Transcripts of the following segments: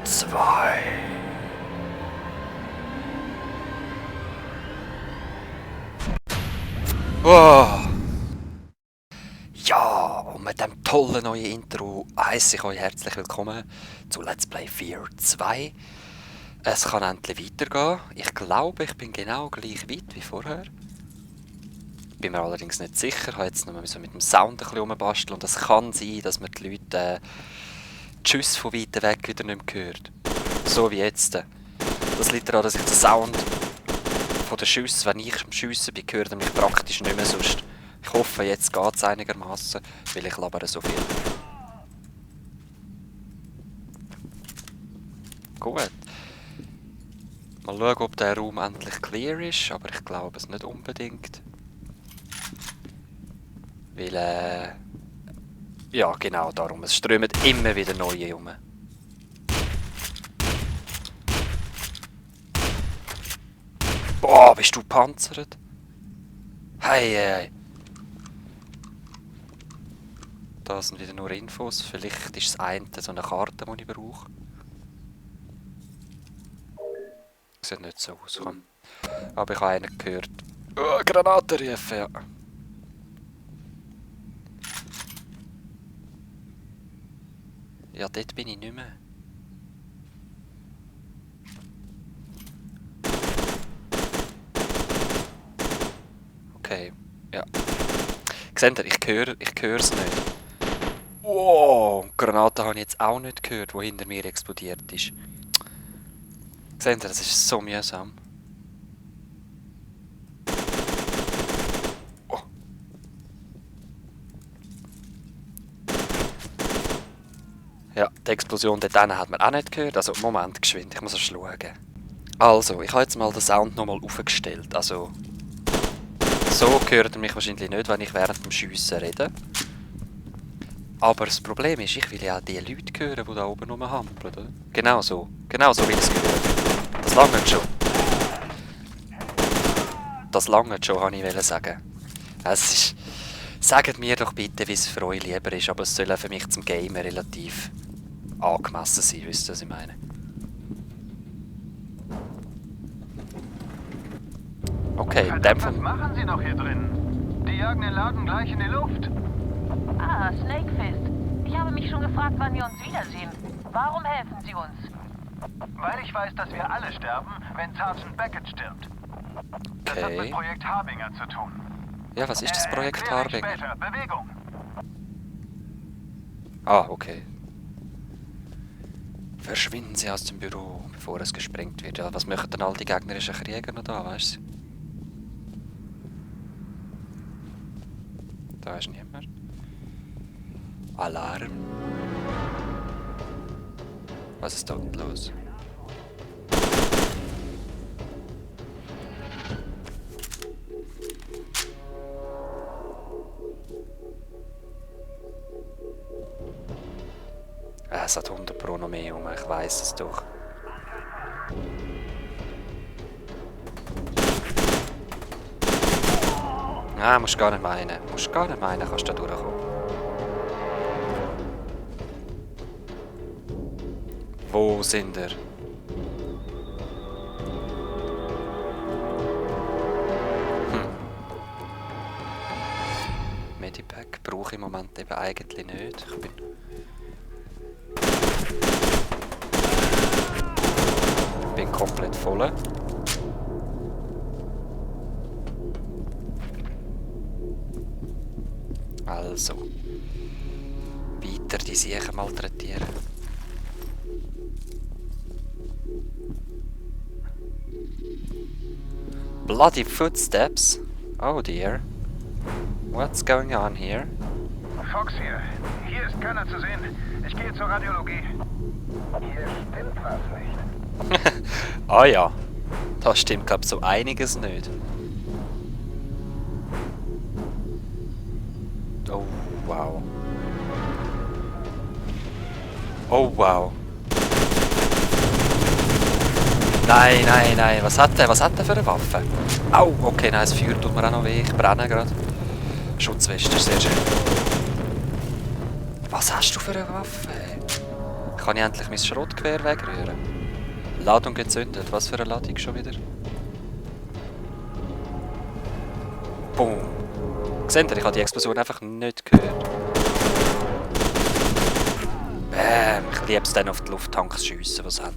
2. Oh. Ja, und mit dem tollen neuen Intro heisse ich euch herzlich willkommen zu Let's Play Fear 2. Es kann endlich weitergehen. Ich glaube, ich bin genau gleich weit wie vorher. Bin mir allerdings nicht sicher. Ich habe jetzt noch mal so mit dem Sound ein bisschen rumbasteln und es kann sein, dass man die Leute die Schüsse von weit weg wieder nicht mehr hört. So wie jetzt. Das liegt daran, dass ich den Sound von den Schüssen, wenn ich am Schiessen bin, höre mich praktisch nicht mehr sonst. Ich hoffe, jetzt geht es einigermaßen, weil ich labere so viel. Gut. Mal schauen, ob der Raum endlich clear ist, aber ich glaube es nicht unbedingt. Weil, ja genau darum, es strömen immer wieder neue rum. Boah, bist du panzert? Hey, hey. Da sind wieder nur Infos, vielleicht ist das eine so eine Karte, die ich brauche. Sieht nicht so aus, komm. Aber ich habe einen gehört. Oh, Granaten rufen, ja. Ja, dort bin ich nicht mehr. Okay, ja. Seht ihr, ich höre es nicht. Wow, die Granate habe ich jetzt auch nicht gehört, die hinter mir explodiert ist. Seht ihr, das ist so mühsam. Oh. Ja, die Explosion dort hinten hat man auch nicht gehört. Also, Moment, geschwind, ich muss erst schauen. Also, ich habe jetzt mal den Sound nochmal aufgestellt. Also, so hört ihr mich wahrscheinlich nicht, wenn ich während dem Schiessen rede. Aber das Problem ist, ich will ja auch die Leute hören, die da oben rumhampeln, oder? Genau so will ich es hören. Das langt schon. Das langt schon, wollte ich sagen. Es ist... Sagt mir doch bitte, wie es für euch lieber ist, aber es soll auch für mich zum Gamen relativ angemessen sein, wisst ihr, was ich meine? Okay, in dem Fall... Was machen Sie noch hier drin? Die jagen den Laden gleich in die Luft. Ah, Snakefist. Ich habe mich schon gefragt, wann wir uns wiedersehen. Warum helfen Sie uns? Weil ich weiß, dass wir alle sterben, wenn Sergeant Beckett stirbt. Das hat Okay. mit Projekt Harbinger zu tun. Ja, was ist das Projekt Erklär ich Harbinger? später. Bewegung. Ah, okay. Verschwinden Sie aus dem Büro, bevor es gesprengt wird. Ja, was machen denn all die gegnerischen Krieger noch da, weißt du? Da ist niemand. Alarm. Was ist da unten los? Es hat 100 Pro noch mehr ich weiss es doch. Nein, musst gar nicht meinen. Musst gar nicht meinen, kannst du da durchkommen. Wo sind ihr? Medipack brauche ich im Moment eben eigentlich nicht. Ich bin komplett voll. Also. Weiter die Siechen malträtieren. Bloody footsteps. Oh dear. What's going on here? Fox hier. Hier ist keiner zu sehen. Ich gehe zur Radiologie. Hier stimmt was nicht. Ah ja. Da stimmt glaub so einiges nicht. Oh wow. Oh wow. Nein, nein, nein. Was hat der? Was hat der für eine Waffe? Au, okay, nein, das Feuer tut mir auch noch weh. Ich brenne gerade. Schutzweste ist sehr schön. Was hast du für eine Waffe? Ich Kann ich endlich mein Schrottgewehr wegrühren? Ladung gezündet. Was für eine Ladung schon wieder? Boom. Seht ihr, ich habe die Explosion einfach nicht gehört. Bäm. Ich liebe es dann auf die Lufttanks schiessen, die sie haben.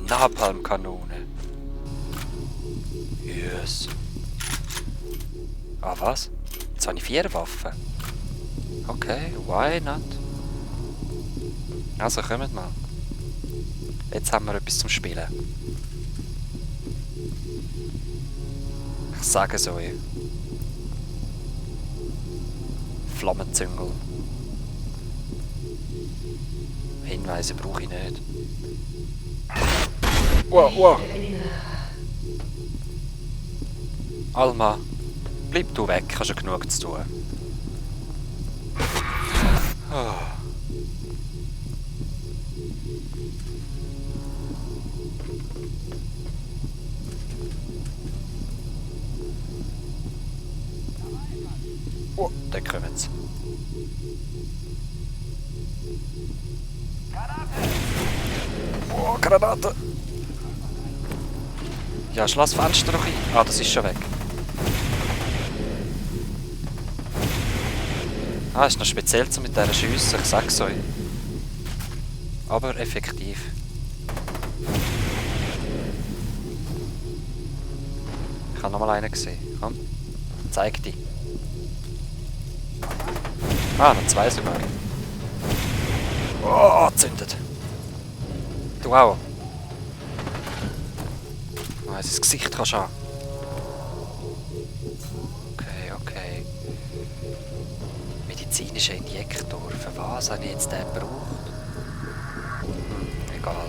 Napalmkanone. Yes. Ah, was? Jetzt habe ich 4 Waffen. Okay, why not? Also, kommt mal. Jetzt haben wir etwas zum Spielen. Ich sage es euch. Flammenzüngel. Hinweise brauche ich nicht. Wow, wow. Alma, bleib du weg, hast ja genug zu tun. Oh. Oh, da kommen sie. Oh, Granate! Ja, schloss das Fenster noch ein. Ah, das ist schon weg. Ah, ist noch speziell so mit dieser Schüsse, ich sag's euch. Aber effektiv. Ich habe nochmal einen gesehen. Komm, zeig dich. Ah, noch 2 sogar. Oh, zündet. Du auch. Ah, sein Gesicht kannst du an. Okay, okay. Medizinischer Injektor. Für was habe ich jetzt den gebraucht? Egal.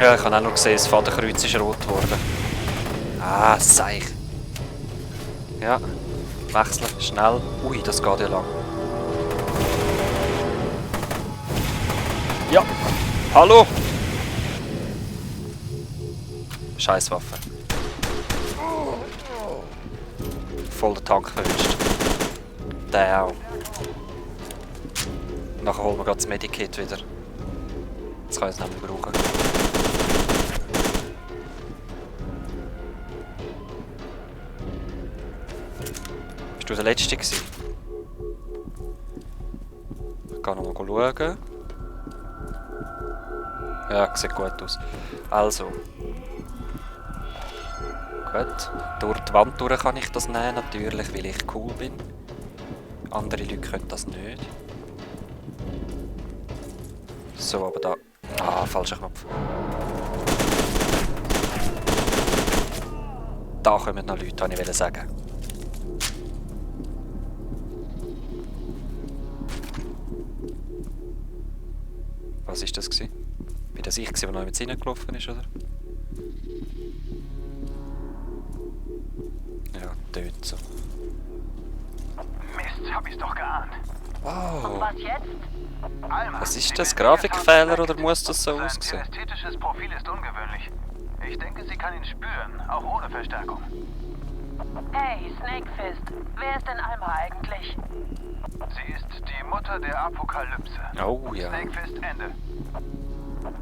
Ja, ich habe auch noch gesehen, das Fadenkreuz ist rot geworden. Ah, Seich. Ja, wechseln, schnell. Ui, das geht ja lang. Ja, hallo! Scheißwaffe. Voll den Tank verwischt. Der auch. Nachher holen wir gerade das Medikit wieder. Jetzt kann ich es nämlich brauchen. Bist du der Letzte gewesen? Ich kann noch mal schauen. Ja, sieht gut aus. Also. Gut. Durch die Wand durch kann ich das nehmen, natürlich, weil ich cool bin. Andere Leute können das nicht. So, aber da... Ah, falscher Knopf. Da kommen noch Leute, wollte ich sagen. Was war das? Bin das ich, der noch mit reingelaufen ist, oder? Ja, tönt so. Mist, hab ich's doch geahnt. Wow. Was jetzt? Alma, Was ist Sie das? sind Grafikfehler perfekt. oder muss das so Sein aussehen? ästhetisches Profil ist ungewöhnlich. Ich denke, sie kann ihn spüren, auch ohne Verstärkung. Hey, Snakefist. Wer ist denn Alma eigentlich? Sie ist die Mutter der Apokalypse. Oh ja. Snakefist, Ende.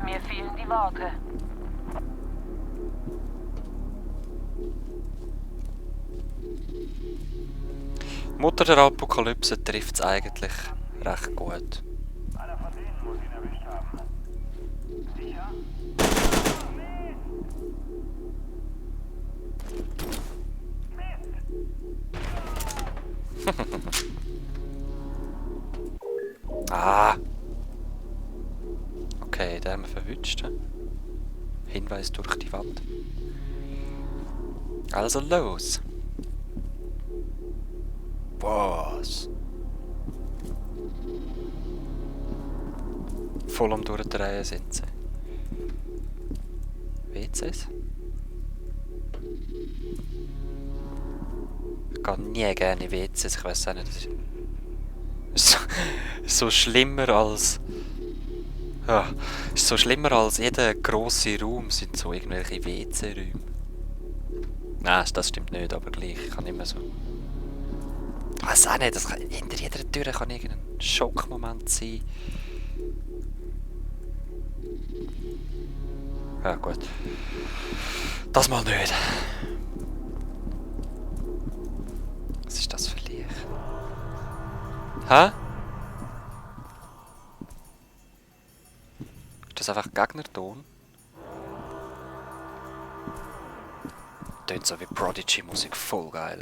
Mir fehlen die Worte. Mutter der Apokalypse trifft es eigentlich recht gut. Einer von denen muss ihn erwischt haben. Sicher? Ah! Okay, den haben wir verwünscht. Hinweis durch die Wand. Also los! Was? Voll am Durchdrehen sind sie. WCs? Ich gehe nie gerne in WCs, ich weiß auch nicht. Das ist so schlimmer als Ja, ist so schlimmer als jeder grosse Raum sind so irgendwelche WC-Räume. Nein, das stimmt nicht, aber gleich. Ich kann immer so... Ich weiss auch nicht, hinter jeder Tür kann irgendein Schockmoment sein. Ja gut. Das mal nicht. Was ist das für Licht? Hä? Ist das einfach Gegnerton? Tönt so wie Prodigy-Musik, voll geil.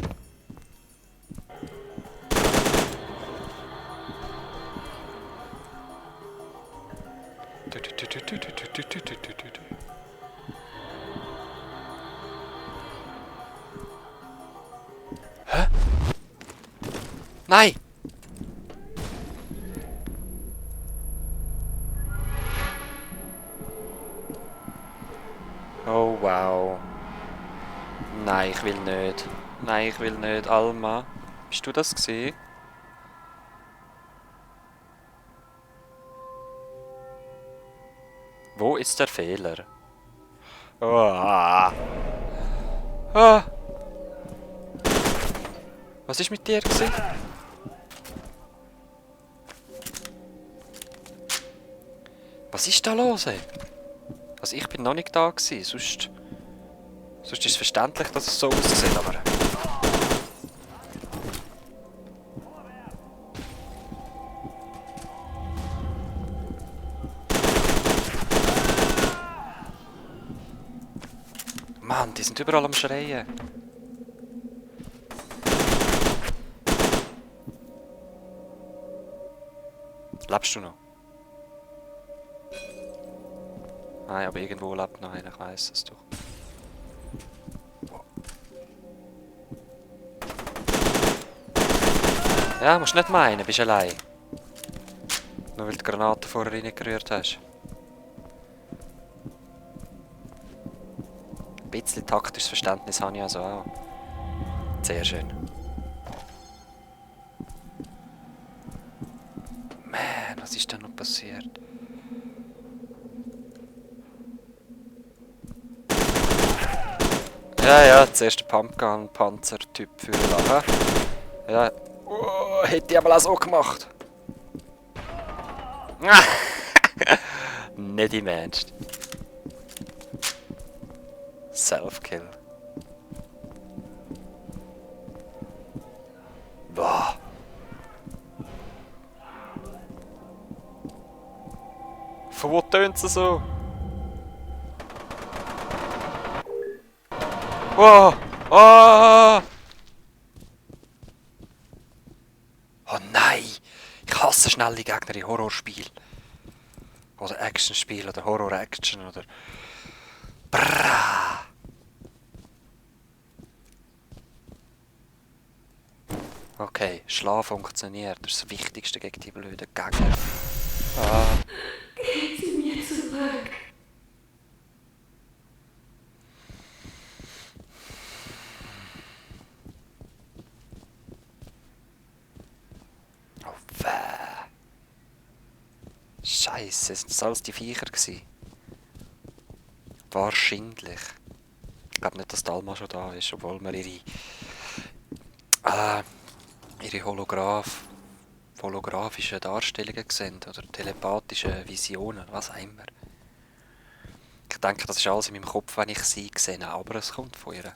Hä? Nein! Oh wow. Nein, ich will nicht. Nein, ich will nicht. Alma, bist du das gesehen? Wo ist der Fehler? Oh, ah. Ah. Was ist mit dir gewesen? Was ist da los, ey? Also ich bin noch nicht da gewesen, sonst ist es verständlich, dass es so aussieht, aber... Mann, die sind überall am Schreien. Lebst du noch? Nein, aber irgendwo lebt noch einer, ich weiss es doch. Ja, musst nicht meinen, bist allein. Nur weil du die Granate vorher reingerührt hast. Ein bisschen taktisches Verständnis habe ich also auch. Sehr schön. Man, was ist denn noch passiert? Ja, zuerst der Pumpgun-Panzer-Typ für lachen. Ja, oh, hätte ich aber auch so gemacht. Nicht im Ernst. Self-Kill. Boah. Von wo tönt es so? Oh! Oh! Oh nein! Ich hasse schnelle Gegner in Horrorspielen. Oder Actionspielen oder Horror-Action oder... Brrrr. Okay, Schlaf funktioniert. Das ist das Wichtigste gegen die blöden Gegner. Ah. Gehen Sie mir zurück. Oh weh. Scheisse, sind das alles die Viecher gewesen? Wahrscheinlich. Ich glaube nicht, dass die Alma schon da ist, obwohl wir ihre holographischen Darstellungen sehen oder telepathische Visionen, was auch immer. Ich denke, das ist alles in meinem Kopf, wenn ich sie sehe, aber es kommt von ihr.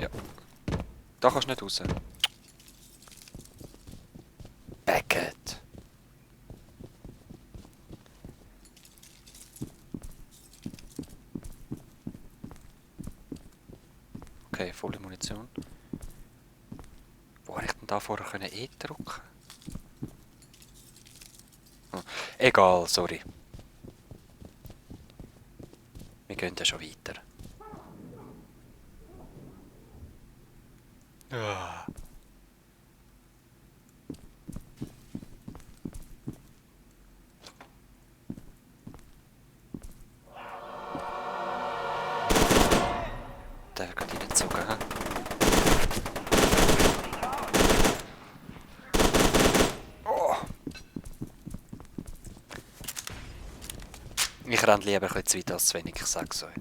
Ja. Da kannst du nicht raus. Beckett. Okay, volle Munition. Wo hätte ich denn da vorher können E drücken? Oh, egal, sorry. Wir gehen ja schon weiter. Ah. Der wird gerade reingezogen, hä? Ich renne lieber ein bisschen zu weit als zu wenig, ich sag's euch.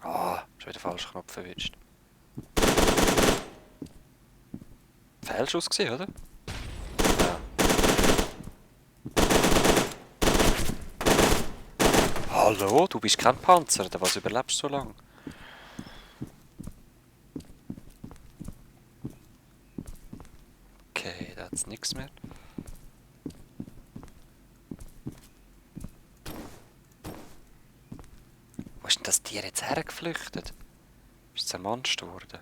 Ah, schon wieder den falschen Knopf erwischt. Fehlschuss gewesen, oder? Ja. Hallo, du bist kein Panzer, oder was überlebst du so lange? Okay, da hat's nichts mehr. Wo ist denn das Tier jetzt hergeflüchtet? Ist zermanscht worden?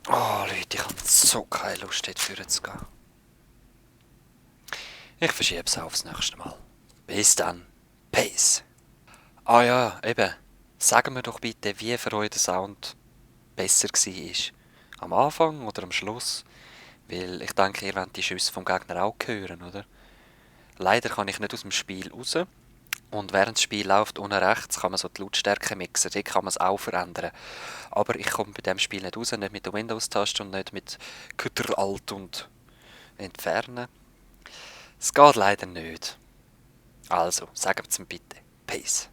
Oh Leute, ich habe so keine Lust, dort vorne zu gehen. Ich verschiebe es aufs nächste Mal. Bis dann. Peace. Ah ja, eben. Sagen wir doch bitte, wie für euch der Sound besser war. Am Anfang oder am Schluss? Weil ich denke, ihr wollt die Schüsse vom Gegner auch hören, oder? Leider kann ich nicht aus dem Spiel raus. Und während das Spiel läuft, unten rechts, kann man so die Lautstärke mixen. Dort kann man es auch verändern. Aber ich komme bei diesem Spiel nicht raus, nicht mit der Windows-Taste und nicht mit Ctrl Alt und Entfernen. Es geht leider nicht. Also, sagt es mir bitte. Peace.